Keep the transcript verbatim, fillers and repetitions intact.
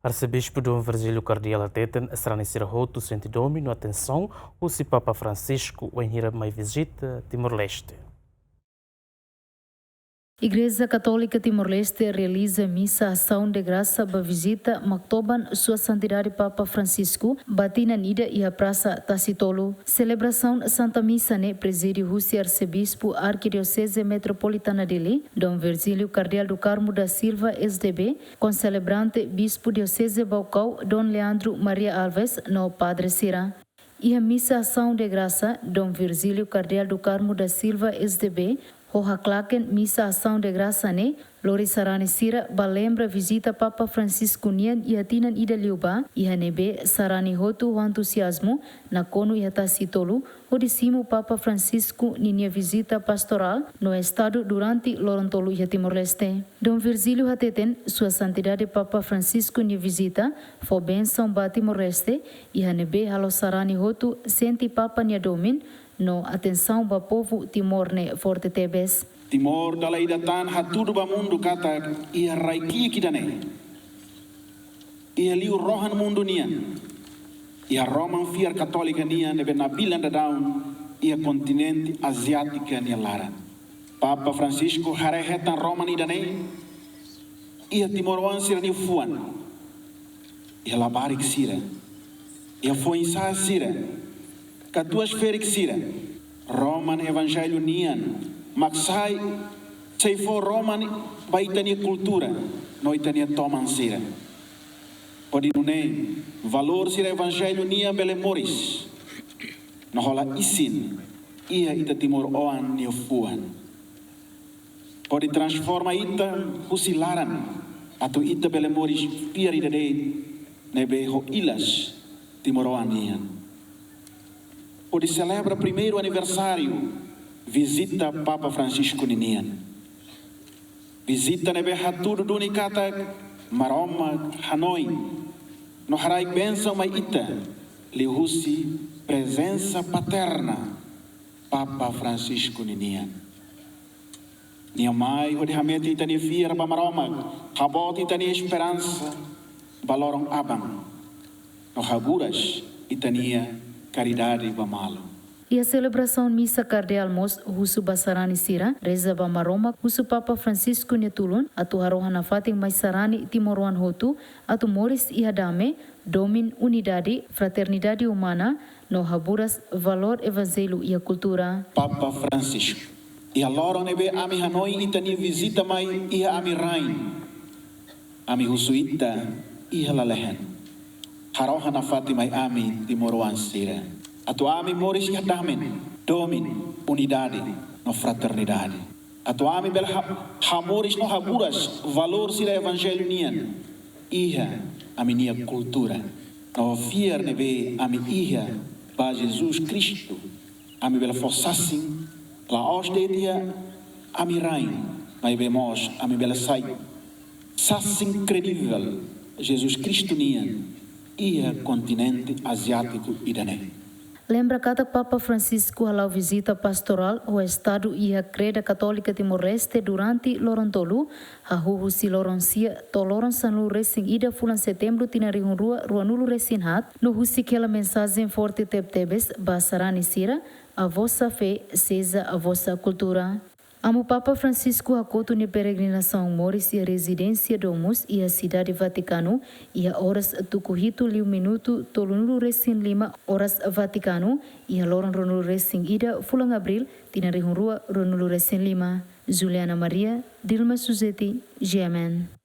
Arsebispu Dom Virgílio Kardeál hateten sarani sira hotu sente domin no atensaun husi Papa Francisco wainhira mai vizita Timor-Leste. Igreja Katólika Timor-Leste realiza misa asaun de grasa ba vizita maktoban Sua Santidade Papa Francisco ba tinan ida iha Prasa Tasi Tolu. Selebrasaun Santa Misa ne'e prezide husi Arsebispu Arkidioseze Metropolitana Dili, Dom Virgílio Kardeál do Carmo da Silva, S D B, konselebrante Bispu Dioseze Baucau, Dom Leandro Maria Alves, no padre sira. Iha misa asaun de grasa, Dom Virgílio Kardeál do Carmo da Silva, S D B, ho haklaken misa asaun de grasa ne'e, lori sarani sira ba lembra vizita Papa Francisco nian iha tinan ida liubá, iha ne'ebé sarani hotu ho entuziazmu nakonu iha Tasi Tolu, hodi simu Papa Francisco ninia vizita pastorál no estadu durante loron tolu iha Timor-Leste. Dom Virgílio hateten, Sua Santidade Papa Francisco nia vizita fó bensaun ba Timor-Leste, iha ne'ebé halo sarani hotu sente Papa nia domin no atensaun ba povu Timor ne'e forte tebes. Timor dala ida tan hatudu ba mundu katak iha rai ki'ik ida-ne'e, iha liur rohan mundu nian, iha Roma fiar Katólika nian ne'ebé nabilan daudaun iha kontinente Aziátika nia laran. Papa Francisco haree hetan Roma ida-ne'e iha timoroan sira-nia fuan, iha labarik sira, iha foin-sa'e sira, katuas-ferik sira. Roma Evanjellu nian mak sai, sei fó Roma ba ita-nia kultura no ita-nia toman sira, hodi nune'e valór sira Evanjellu nian bele moris no hola isin iha ita timoroan nia fuan, hodi transforma ita husi laran, atu ita bele moris fiar ida de'it ne'ebé ho ilas timoroan nian. Hodi selebra primeiru aniversáriu vizita Papa Francisco ninian. Vizita ne'ebé hatudu duni katak Maromak hanoin no haraik bensaun mai ita liuhusi prezensa paterna Papa Francisco ninian. Nia mai hodi hametin ita-nia fiar ba Maromak, haboot ita-nia esperansa ba loron aban, no haburas ita-nia karidade ba malu. Iha selebrasaun misa, Kardeál mós husu ba sarani sira reza ba Maromak, husu Papa Francisco nia tulun atu harohan nafatin mai sarani timoroan hotu atu moris iha dame, domin, unidade, fraternidade umana, no haburas valór Evanjellu iha kultura. Papa Francisco, iha loron ne'ebé ami hanoin ita-nia vizita mai iha ami rain, ami husu ita iha lalehan, harohan nafatin mai ami timoroan sira atu ami moris iha dame, domin, unidade, no fraternidade. Atu ami bele ha-, hamoris no haburas valór sira Evanjellu nian iha ami-nia kultura. No fiar ne'ebé ami iha ba Jesus Kristu, ami bele fó sasin, la'ós de'it iha ami rain, maibé mós ami bele sai sasin kredivel Jesus Kristu nian iha kontinente aziátiku ida-ne'e. Lembra katak Papa Francisco hala'o vizita pastorál ho estadu iha Kreda Katólika Timor-Leste durante loron tolu, hahú husi loron sia to'o loron sanulu-resin-ida fulan Setembru tinan rihun rua ruanulu-resin-haat, no husik hela mensajen forte tebetebes ba sarani sira: A vossa fé seja a vossa cultura. Amu Papa Francisco hakotu nia peregrinasaun moris iha rezidénsia Domus iha Sidade Vatikanu, iha oras tuku hitu liu minutu tolunulu-resin-lima oras Vatikanu, iha loron ruanulu-resin-ida fulan Abríl, tinan rihun rua ruanulu-resin-lima. Juliana Maria, Dilma Suzeti, G M N.